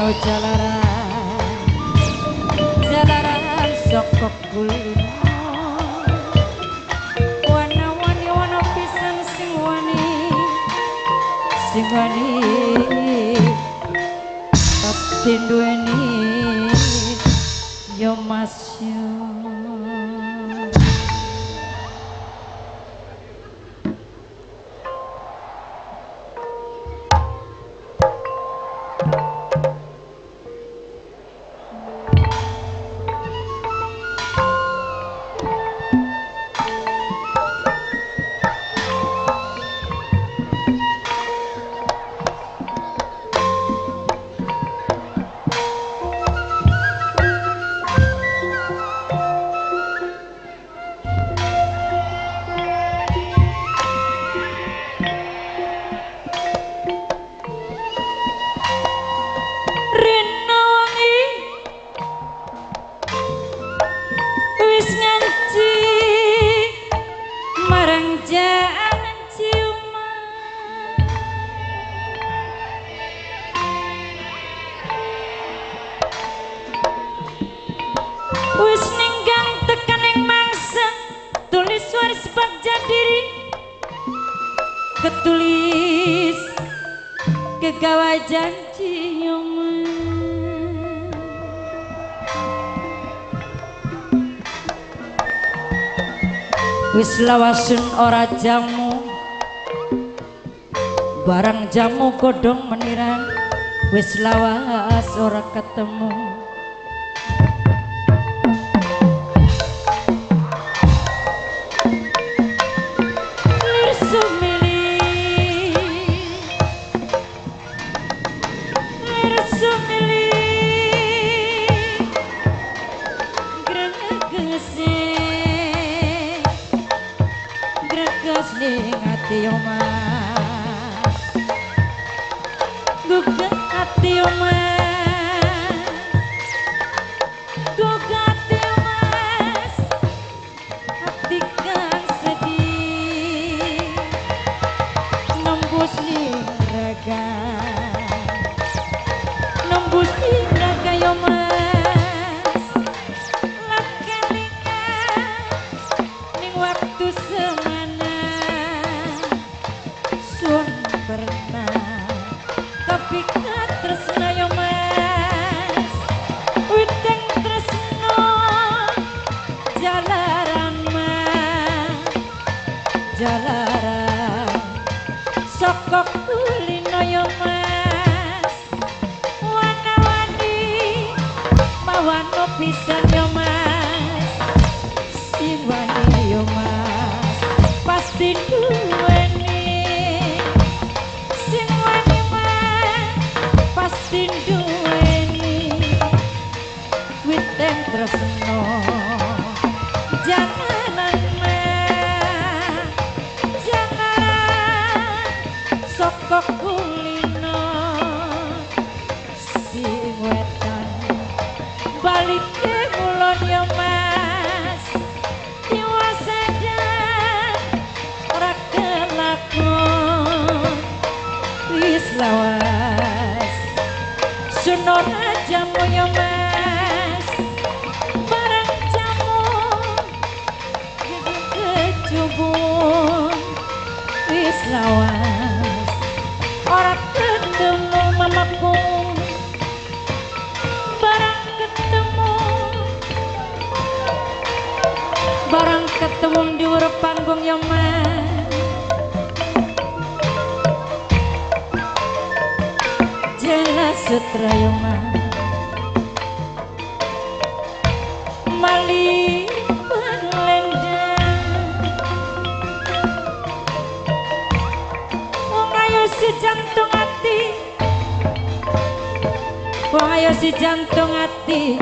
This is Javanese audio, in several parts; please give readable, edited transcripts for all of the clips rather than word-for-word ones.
Oh jalaran, jalaran saka kulino. Wana-wani wana pisan sing wani, sing wani pasti duweni yo Mas yo. Wis ninggang tekaning mangsa tulis waris bagja diri ketulis kegawa janji yo Mas. Wis lawasun ora jamu barang jamu godhong meniran wis lawas ora ketemu. Ning ati yo Mas, gugah ati yo Mas, gugah ati yo Mas, ati kang sedih nembus ning raga, nembus ning raga yo Mas. Lakelingan ning waktu semana sun pernah kepikat tresno yo Mas, witeng tresno jalaran Mas, jalaran saka kulino yo Mas. Wana-wani mawano pisan yo Mas, sing wani yo Mas pasti duweni, sing wani Mas pasti duweni witeng tresno jalaran Mas, jalaran saka kulino sing wetan balike mulon yo Mas. Tiwas sadar ora kelakon wis lawas sun ora jamu yo Mas, barang jamu kecubung wis lawas ora ketemu mamaku, barang ketemu, barang ketemu di panggung yo Mas. Jelas sutra yo Mas, mali lendang wong ayo si jantung ati, wong ayo si jantung ati,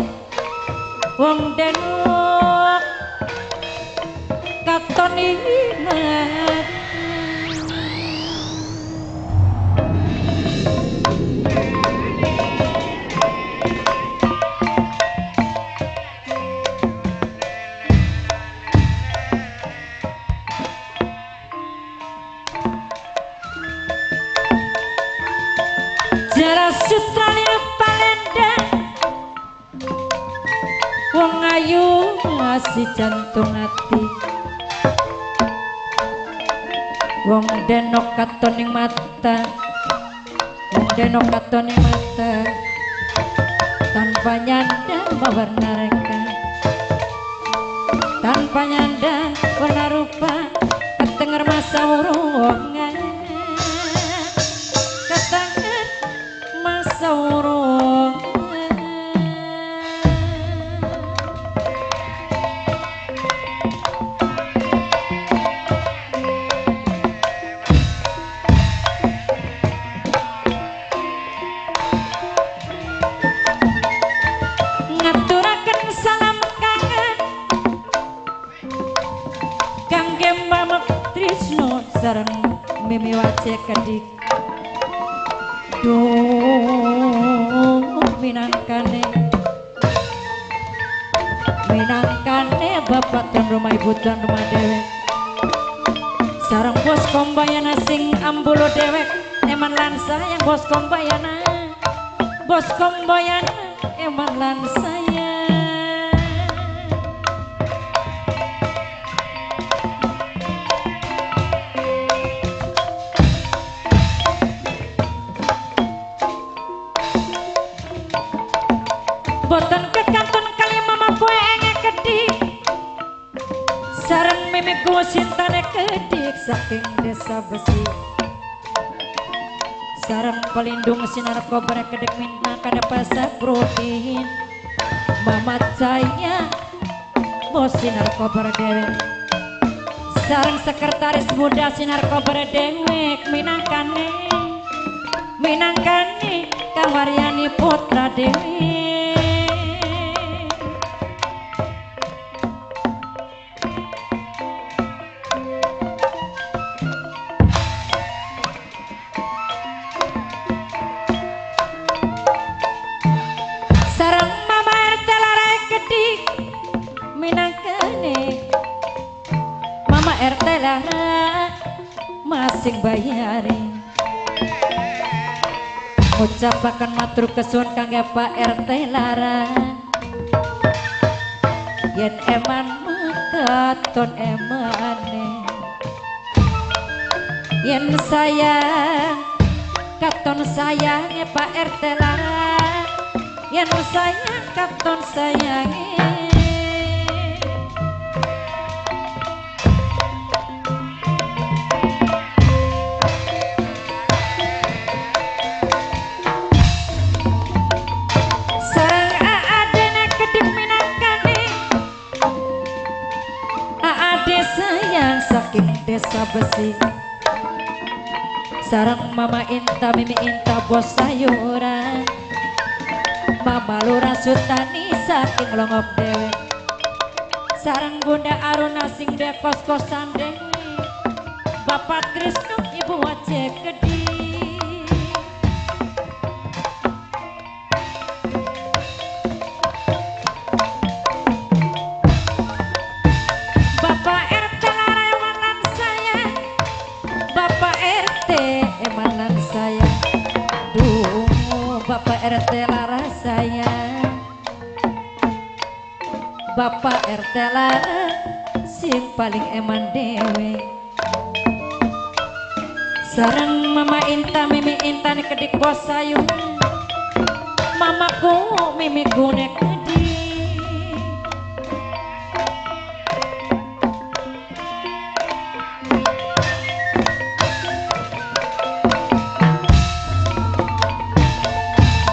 wong denuk katon ingat. Jara sutra linu palen Wong ayu ngasih jantung ati. Wong denok katon ning mata, wong denok katon ning mata, tanpa nyandang warna reka, tanpa nyandang warna rupa, ketenger masa urungan, ketenger masa urungan. Ngaturaken salam kangen kangge Mama Trisno sareng Mimi Wace Kedik. Duh minangkane, minangkane bapak dan rumah ibu dan rumah dewek, sareng bos kombayana sing ambulo dewek, eman lan sayang bos kombayana, bos kombayana eman lan sayang. Boten kekantun kali mama kue enge kedik, sareng mimiku sintane kedik saking desa besi, sareng pelindung sinar kobar kedik minta kada pasar protein. Mama saya bos sinar kobar dewek, sareng sekretaris muda sinar kobar dewek, minangkane, minangkane Kang Waryani putra dewi. Sareng Mama RT Lara Kedik minangkane Mama RT Lara masing bayare. Ngucapaken matur kesuwun kangge Pak RT Lara, yen eman mekaton emane, yen sayang katon sayange Pak RT Lara, yen sayang katon sayange. Sareng aadene kedik minangkane aade sayang saking desa besi, sareng Mama Inta Mimi Inta bos sayuran, Mama Lurah Sutani saking longok dewek, sareng Bunda Aruna sing de kos-kosan dewe, Bapak Trisno Ibu Wace Kedik. Bapak RT Lara eman lan saya, Bapak RT eman lan saya, duh Bapak RT Lara sayang, Bapak RT Lara sing paling eman dewe. Sareng Mama Inta Mimi Inta nek kedik bos sayur, mamaku mimiku nek kedik.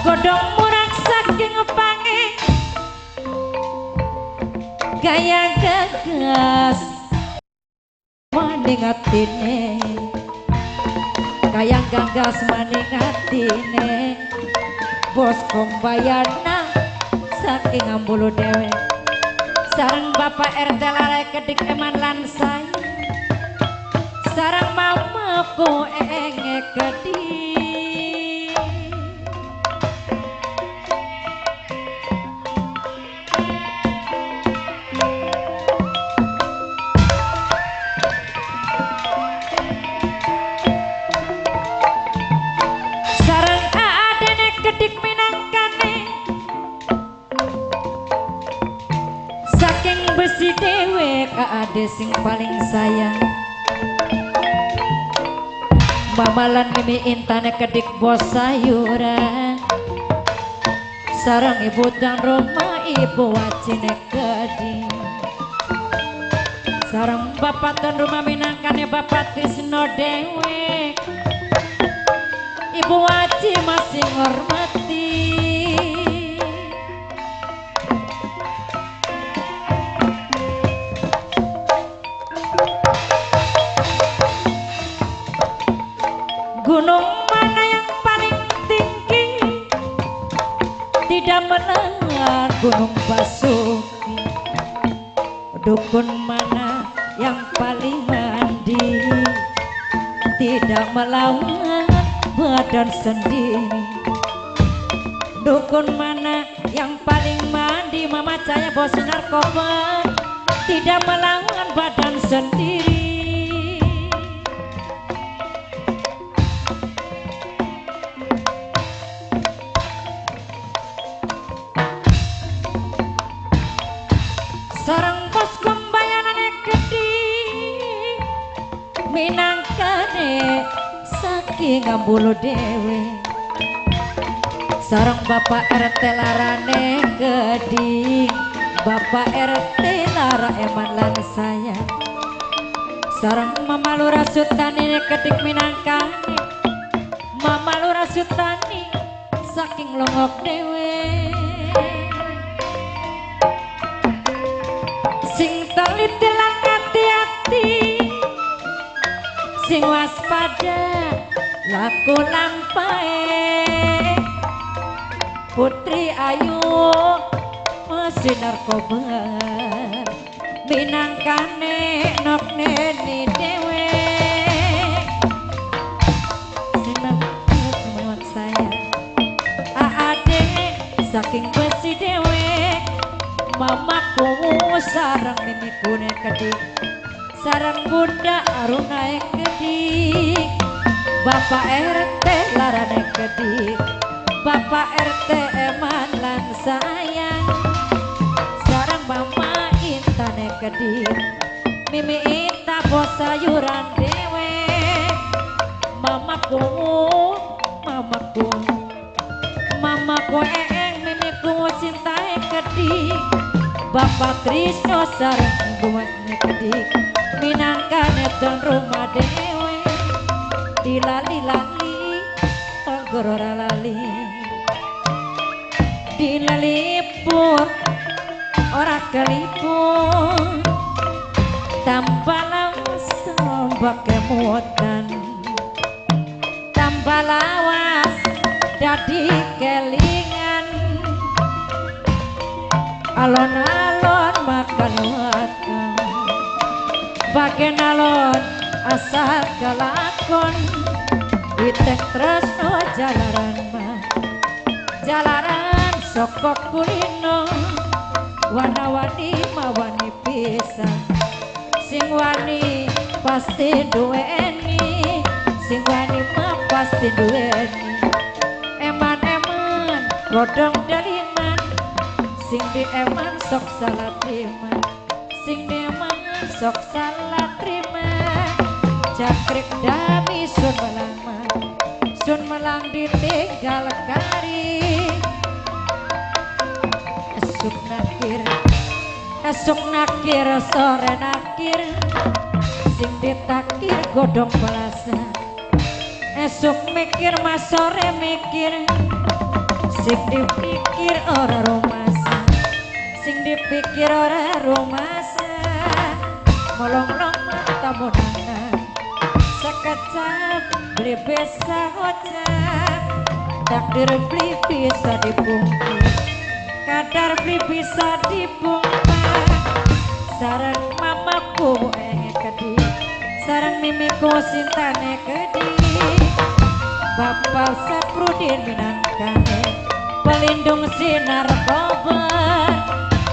Godong murag saking pange gaya gagas maning atine, gaya gagas maning atine bos kombayana saking ambulu dewek, sareng Bapak RT Lara Kedik eman lan sayang, sareng mamaku enge kedik. Sareng aadene kedik minangkane dewek ade sing paling sayang. Mama lan Mimi Intane kedik bos sayuran. Sarang ibu dan rumah ibu wajine kedik. Sarang bapak dan rumah minangkane bapak Trisno dewek. Ibu waji masih ngormati. Gunung mana yang paling tinggi? Tidak mendengar Gunung Basuki. Dukun mana yang paling mandi? Tidak melawan badan sendiri. Dukun mana yang paling mandi? Mama saya bos narkoba. Tidak melawan badan sendiri. Sarang bos kumbayanane gedhi minangkane saking ngambulu dewe. Sarang bapak RT larane gedhi, bapak RT lara eman lan sayang. Sarang mama lurah sutani kedik minangkane mama lurah sutani saking longok dewe. Sing teliti lan hati-hati, sing waspada laku lampahe. Putri ayu masih narkoba minangkane nok neni dewe. Sinar semangat saya aade saking besi dewe. Mamaku sarang mimiku kedik, sarang bunda arunae kedik. Bapak RT larane kedik, bapak RT eman lan sayang. Sarang mama Intane kedik, mimi Inta bos sayuran dewe. Mamaku, mamaku, mamaku eeng mimiku cintae kedik. Bapak Trisno sareng buatnya kedik minangkane dan rumah dewe. Dilali-lali tonggo ora lali, dilalipur ora kelipur. Tambah lawas tambah kemutan, tambah lawas dadi kelingan. Alon-alon makan wakan, bagian alon asal kelakon. Witek tresno jalaran mah, jalaran sokok kulino. Wana-wani mawani pisan, sing wani pasti duweni, sing wani mah pasti duweni. Eman-eman godong daliman, sing di eman sok salah terima, sing di eman sok salah terima. Cakrik dami sun melang mah, sun melang ditinggal kari. Esuk nakir, esuk nakir sore nakir, sing ditakir godong pelasa. Esuk mikir mas sore mikir, sing dipikir ora rumasa, sing dipikir ora rumasa. Molong-long mata monangan, sekecap beli bisa gocap. Takdir beli bisa dipungkir, kadar beli bisa dipungkir. Sarang mamaku kedik, sarang mimiku sintane kedik. Bapak Saprudin minangkane pelindung sinar kobar.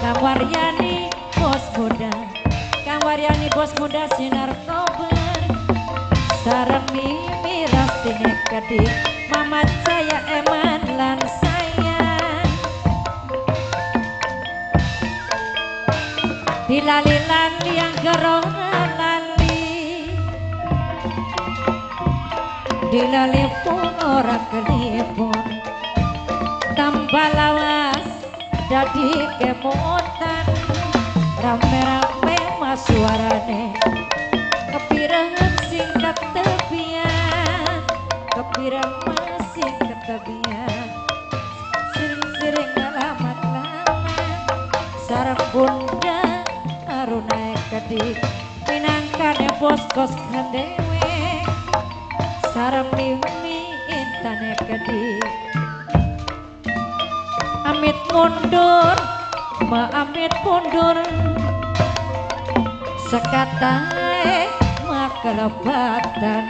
Kang Waryani bos muda, Kang Waryani bos muda sinar kobar. Sarang mimi rastine kedik, mama saya eman lan sayang. Dilali-lali angger ora lali, dilali pun ora kelipun, tambah lawas dadi kemutan, rame-rame mas suarane kepireng sing ketepian, kepireng masih ketepian, siring-siring ngalamat-lamat sareng bunda arune kedik minangkane bos kos dhewe sareng mimi intane kedik. Amit mundur, ma amit mundur, sekatae makelebatan,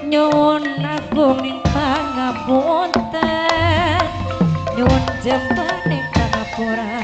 nyuwun agung ning pangapunten, nyuwun jembaning pangapura.